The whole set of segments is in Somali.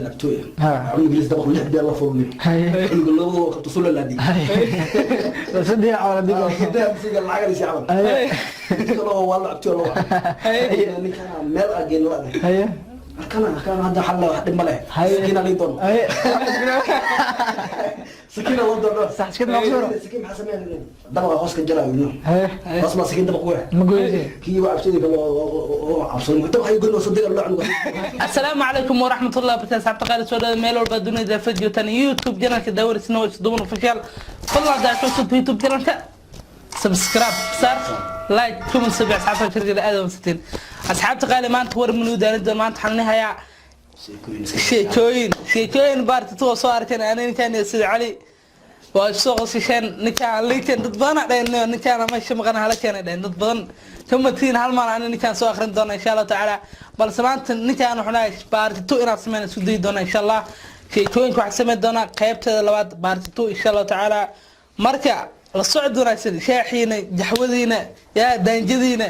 Cabtooya. Ha. Cunugiis dabaq lix beel la fulnay. Haye. Cunuga labadoo qabto soo lalaadiyay. Saddex cawla dib. Dahab siga lacag la shacban. Haye. Mid kale oo waa la cabtooy loo wacay. Ninkan meel ageen la. Haye. Halkan hadda xal wax dhib ma leh. Haye. Sakiina lii doono. Haye. Sakiina loo doono. Sax, iska maqsuuro. Sakiin maxaa sameeyay? Dabaqa hoos ka jaraayo. Haye. Hoos ma sakiin dabaq ku Ma goyse. Kii waa cabtooyda kale oo cabsan. Dabaq ay goyn oo soo diga loo cunuga. Asalaamu calaykum waraxmatullahi wabarakaatu. Asxaabta qaali, soo dhawaada meel walba dunida fadjotan. YouTube channelka daawarisna waa Isduban Official. Fadlan haddaa cusub YouTube channelka, subscribe saar, like, comment, sabic asxaabta shirkada aad wanaagsantiin. Asxaabta qaali, maanta war manuu daalin doon. Maanta waxaan hayaa sheekooyin baarta tuwa soo arkeen ani ninkaan iyo Sida Cali waa soo qosisheen. Ninkaan liikan dad badan aa dhaheen, ninkaan meesha maqan hala keenay dhaheen dad badan kamatiin. Hal maal ani ninkaan soo akhrin doona, insha Allahu tacaala. Balse maanta ninkaan wuxuu dhahay part two inaan sameyn isku dayi doona, insha Allah. Sheekooyinka waxaan sameyn doonaa qaybteeda labaad, part two, insha Allahu tacaala. Marka la socod wanaagsan, shaaxiina, jaxwadiina, yaa daanjadiina,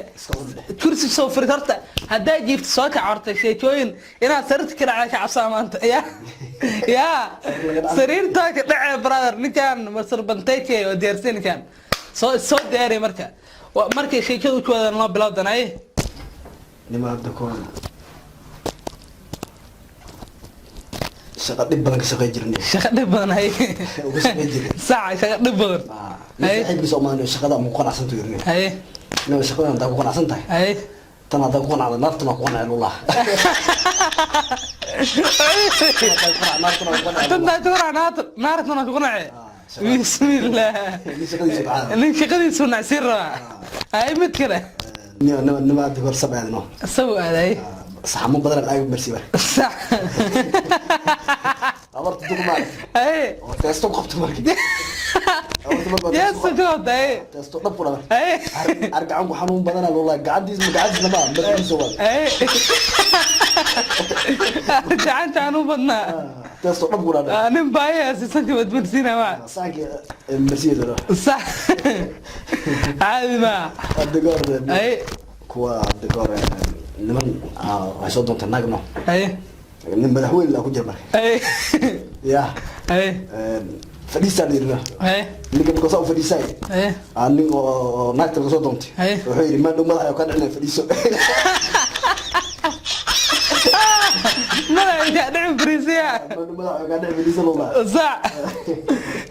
kursi soo furid. Horta haddaa jiifto soo kac. Horta sheekooyin inaad sariirta ka dhacda ka cabsaa maanta. Yaa sariirtaa ka dhacee, brother. Ninkaan masar bantayke oo diyaarsan, ninkaan soo diyaariya. Marka markay sheekada u koodan loo bilowdanay. Nima hadda koon shaqa dhib badan ka shaqey jirnay. Shaqo dhib badan hay. Uga shaqey jirnay. Saca shaqo dhib badan. Nin saaxiibkiisa oo maanta shaqada ma ku qanacsantahay yirni. Haye. Nima shaqadan haddaa ku qanacsan tahay. Haye. Tan haddaa ku qanacda, naartuna ku qanacay lullah. Tantaa ku qanacay, naartuna ku qanacay. Bismillah. Nin shaqadiisa bacaa. Nin shaqadiisu nacsiin rabaa. Hay, mid kale. Nima hadda hor sabcaadno. Isagu aaday. Saxamo badan aag marsi bar. Sax. Abarta duq maal. Haye. Oo teesto ku qabto markii. Abarta markii. Yaa soo haye. Teesto dhab ku dhabar. Haye. Argacan ku xanuun badan lullah, gacantiis ma gacantiis lama madaxiisa waa. Haye, gacanta aan u badnaa. Teesto dhab ku dhabar. Nin baaya siisanka badbarsiina ma. Saanki marsiyeeda. Sax, caadi ma. Hadda goor. Haye. Kuwa hadda goor niman waxay soo doontay naagno. Haye. Nin madaxweyne la ku jira marka. Haye. Ya. Haye. Fadhiisaa la yidhi. Haye. Ninka markuu saa u fadhiisay. Haye. Nin oo naagta laga soo doontay. Haye. Wuxuu yidhi maan dhow madaxa ka dhicina fadhiiso. Madaxa kaa dhicin fariisiya. Maan dhow madaxa ka dhicin fadhiiso loo lahaa. Sax,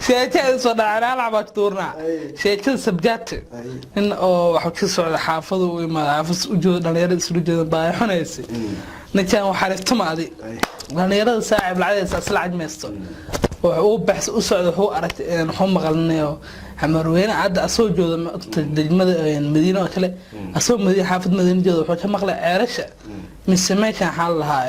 sheekada soo dhacaan hal cabaa tuurnaa. Haye. Sheekada sabjaata. Haye. Nin oo waxa ka socda xaafadu u imaada, xaafas u jooga, dhalinyarada isla jeeda baa xunaysay. Ninkan waxaa riftumaadi. Haye. Dhalinyarada saaxiib lacagdiisa isla cajmaysto. Wuxuu u baxs u socda, wuxuu aragtay wuxuu maqalinayo Xamarweyne hadda asoo jooga degmada Madiina oo kale, asoo Madiina, xaafad Madiina jooga, wuxuu ka maqlay ceerasha mise meeshan waxaa la lahaa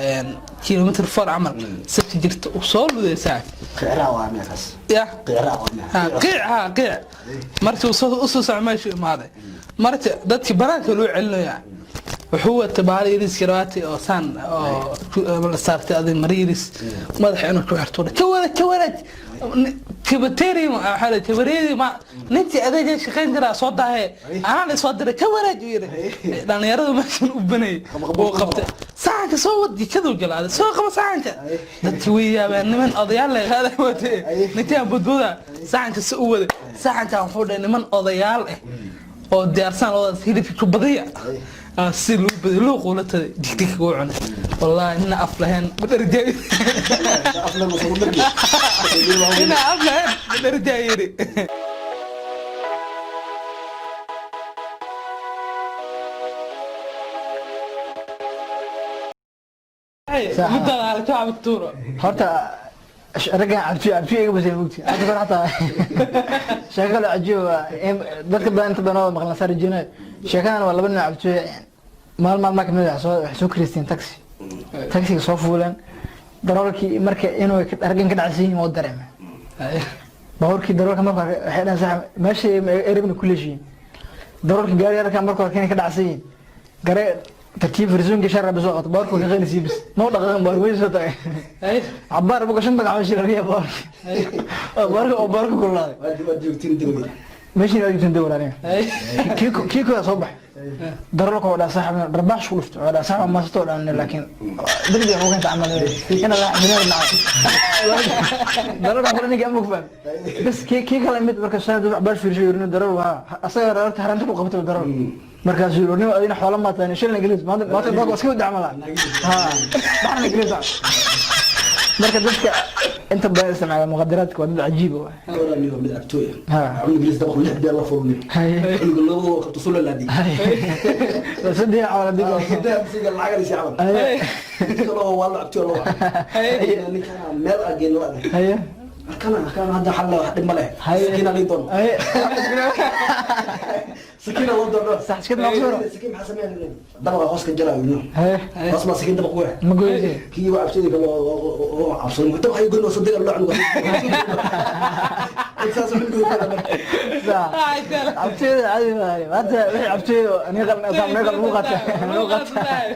kilometer 4 camal sabti jirta uu soo ludaysaa. Qicraa waa meeshaas. Ya. Qicraa waa ha meeshaas. Qiic, ha qiic. Markii uu soo usoo soco meeshuu imaaday, marka dadkii banaanka loo celinayaa, wuxuu watay bahala yariis garawaati oo saan oo la saartay adig mara yariis madaxa inuu ku xirto. Ka wada ka wanaaj kabateeri, waxaa la kabareeri ma ninkii adeega shaqayn jiraa soo daahee, anaa la soo diray, ka wanaaj uu yidhi. Dhalinyaradu meeshan u banayay uu qabtay saxanka soo wad, jikaduu galaaday, soo qaba saxanka. Dadki way yaabeen, niman odayaal la qaaday watay, ninkaan budbuda saxanka si u waday. Saxankan wuxuu dhahay niman odayaal ah oo diyaarsan labadaas hilibka ku badiya. Si loo badiyo loo quulataday digdig ugu cunay. Wallaahi nina af lahayn ma dharjaa. Aflan ma soo dargi. Nina af lahayn ma dharjaa yidhi. Mudada halka cabad tuuro. Horta raggan cabsiyo cabsiyo iga basay mugti hadda kor xataa sheeko kale cajiib waa dadka badan inta badan oo maqlan saar jina. Sheekadan waa laba nin oo cabsiyo maal maalmaa kamid ah soo waxay soo kireysteen taxi, taxiga soo fuuleen. Daroolkii marka inuu raggan ka dhacsan yihiin waa dareemay baabuurkii. Daroolka marka hore waxay dhahan sax meesha erabna ku leeshihiin. Daroolkii gaari yarka marka hore inay ka dhacsan yihiin gare tartiib farsuunka shar rabbi soo qabto, baabuurka ka qeylisiin bis ma u dhaqaaqin, baabuurka way soo tagay. Cabaar buka 5 daqiiqo shirariya baabuurka oo baabuurka kululaaday. Waa joogtiin dawli. Meeshan waa joogteen dowr aniga. Kii kooda soo baxay. Daroolka oo dhaa saaxib dharbaax ku dhufto oo dhaa saaxib maasto oo dhan, laakiin degdeg ugu keenta camal ina la xamilaan nacay. Daroolka ku ninka amuk faham. Bas kii kale mid marka shan dad baar fiirsho yirino darool waa asaga rarta haranta ku qabtay darool. Markaas yiri nin adina xoolo ma tahay shilin Ingiriis maanta maanta baa iska wada ha baxna Ingiriis. Marka dadka inta badan isticmaala muqadaraadka waa dad cajiib ah. Wala niyo mid cabtooy. Ha. Ingiriis dabaq lix beel la furni. Cunuga labadoo qabto soo laadi. Saddex wala dib. Saddex siga lacag la siiyay. Kaloo waa la cabtooy loo. Ninka meel ageen la. Kana hadda xal wax dhib ma leh. Sakiina lii doon. Sakiina loo doono. Sax iska maqsuuro. Sakiin maxaa sameeyay? Dabaqa hoos ka jalaa inuu. Hoos ma sakiin dabaq weey. Ma gooyay. Kii waa cabtooyda kale oo cabsan. Dabaq ay goyn oo saddex loo cunuga. Saas u cunuga kala marka. Sax. Cabtooyda caadi maaha. Hadda wixii cabtooyda aniga qalin aniga qalin ugu qaatay. Ugu qaatay.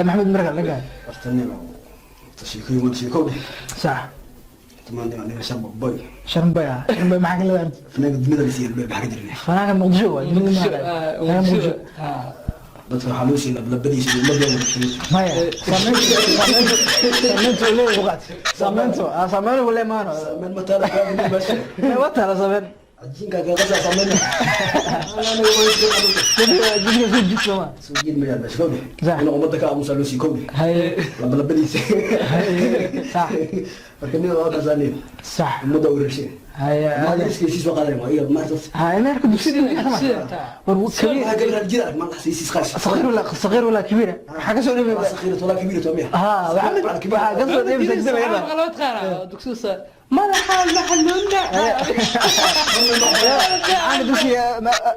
Maxamed marka laga. Horta nin sheekooyin wada sheeko. Sax. Tamaam aniga sharba boy. Sharmbay ah. Sharmbay maxaa kala leedahay? Fanaanka dunida la siiyay baa ka jirnay. Fanaanka Muqdisho waa dunida. Fanaanka Muqdisho. Dadka waxaa loo siiyay lablabadiisa iyo ummadda wada sheegay. Maya. Saameynta uu leeyahay buqaad. Saameynta, saameyn uu leeyahay maano. Saameyn ma taala ka meesha. Ma taala saameyn. Cajiinka ka qasa saameyn. Jidka soo jiidso ma. Soo jiid ma yaal sheego. Sax. Inuu ummadda ka aamusa loo siiyay kowdi. Lablabadiisa. Sax. Marka nin waa kasaanay. Sax. Ummadda u rashay. Ma iska sii soo qaaday waa iyo ma هاي ما يركض بسيط waxa gabar jira ma la sii qaas. صغير ولا صغير ولا كبيرة حاجة سوري. صغيرة ولا كبيرة تومي. ها حاجة سوري بس qalabad qaar dugsiga madaxa maxaluuna. أنا دوسي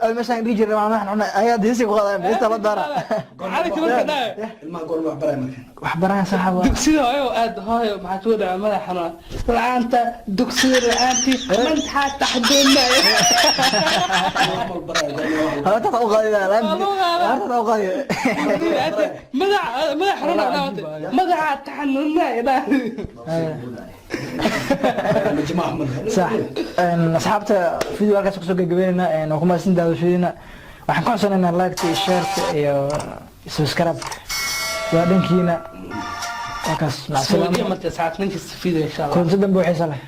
مثلا ريجي ما احنا هي ديسي وغدا بس لا دارا. Calanka marka dhaay. Ilmaha goolma wax baraya marka. Wax baraya saxab. Dugsiga hooyo aad hooyo maxaa kugu dhaca madaxana la'aanta dugsiga la'aantii mantaxa taxdoona. Mal baraya goolma wax. هذا تاو غادي لا هذا تاو غادي. Madax madax xaruna dhaawatay madaxa taxanuuna. Majmac marka. صح. Asxaabta video halkaas kusoo gabagabeynayna waa ku mahadsan daawashadiina. Waxaan ka codsanaynaa like iyo share iyo subscribe waa dhankiina waa kaas. Macsalaama. Marka saacad ninka video insha Allah. Kulanti dambe waxay leh.